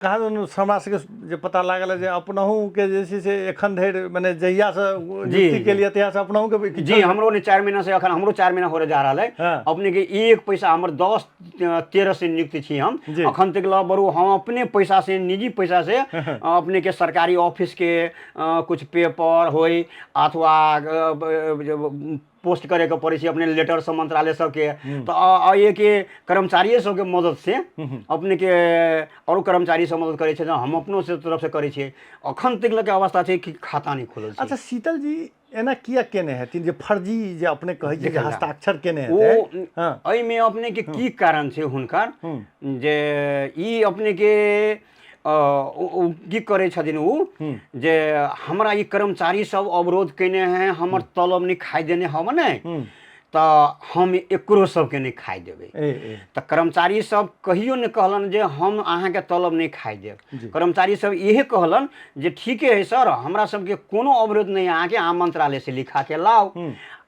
कहाँ हमरा सबके जे पता लागल जे अपनहुके जे छै से एखन धरि मने जहियासँ नियुक्ति केलियै तहियासँ अपनहुके जी हमरो ने 4 महीना से एखन हमरो 4 महीना होरे जा रहल है। अपने के एक पैसा हमर 10-13 से नियुक्ति छी हम, अखन तक ल बरू हम अपने पैसा से निजी पैसा से अपने के सरकारी ऑफिस के कुछ पेपर होय अथवा पोस्ट करे के पड़ै छै अपने लेटर सब मंत्रालय सबके, तऽ एहिके कर्मचारिए सबके मदद से अपने के औरो कर्मचारी सब मदद करै छै, हम अपनो से तरफ से करै छियै। अखन तक लके अवस्था छै कि खाता नहि खुलल छै। अच्छा शीतल जी एना किया केने हेथिन जे फर्जी जे अपने कहै छियै जे हस्ताक्षर केने हेतै? एहिमे अपने के की कारण छै हुनकर जे ई अपने के की करै छथिन ओ जे हमरा ई कर्मचारी सब अवरोध केने है, हमर तलब नहि खाइ देने हव ने, तऽ हम एकरो सबके नहि खाइ देबै। तऽ कर्मचारी सब कहियो नहि कहलन जे हम अहाँके तलब नहि खाइ देब। कर्मचारी सब इहे कहलन जे ठीके है सर, हमरा सबके कोनो अवरोध नहि, अहाँके अहाँ मंत्रालय से लिखा के लाउ,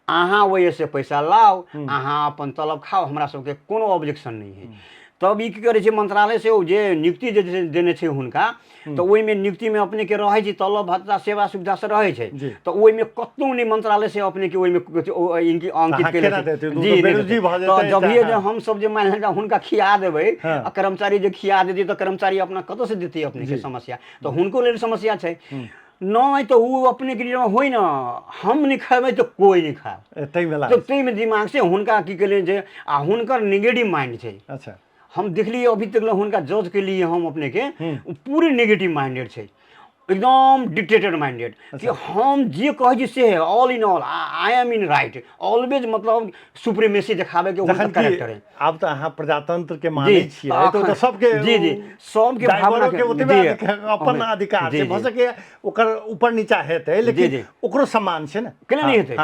अहाँ ओहिसँ पैसा लाउ, अहाँ अपन तलब खाउ, हमरा सबके कोनो ऑब्जेक्शन नहि है। तब ई की करै छै मंत्रालय से ओ जे नियुक्ति जे देने छै हुनका, तऽ ओहिमे नियुक्तिमे अपनेके रहै छै तलब भत्ता सेवा सुविधा से रहै छै, तऽ ओहिमे कतहु नहि मंत्रालय से अपनेके ओहिमे अंकित केने छै। जी, तऽ जभिए जे हमसब जे मानि लिअ हुनका खिया देबै आ कर्मचारी जे खिया देतै तऽ कर्मचारी अपना कतऽसँ देतै अपनेके समस्या, तऽ हुनको लेल समस्या छै। नहि तऽ ओ अपनेके लिए होइ ने, हम नहि खेबै तऽ कोइ नहि खायब, ताहिमे ताहिमे दिमाग से हुनका की केलियै जे आ हुनकर नेगेटिव माइंड छै। अच्छा हम देखलियै अभी तक हुनका जज के लिए हम अपने के पूरे नेगेटिव माइंडेड छै, एकदम डिक्टेटर माइंडेड कि हम जे कहै छी से all in all I am in right always, मतलब सुप्रीमेसी देखाबे के हुनकर कैरेक्टर है। आब तऽ अहाँ प्रजातंत्र के मानै छियै तऽ सबके जी जी सबके भावना के ओतबे अपन अधिकार छै, भऽ सकैए ओकर ऊपर नीचा हेतै लेकिन ओकरो सम्मान छै ने, केना नहि हेतै।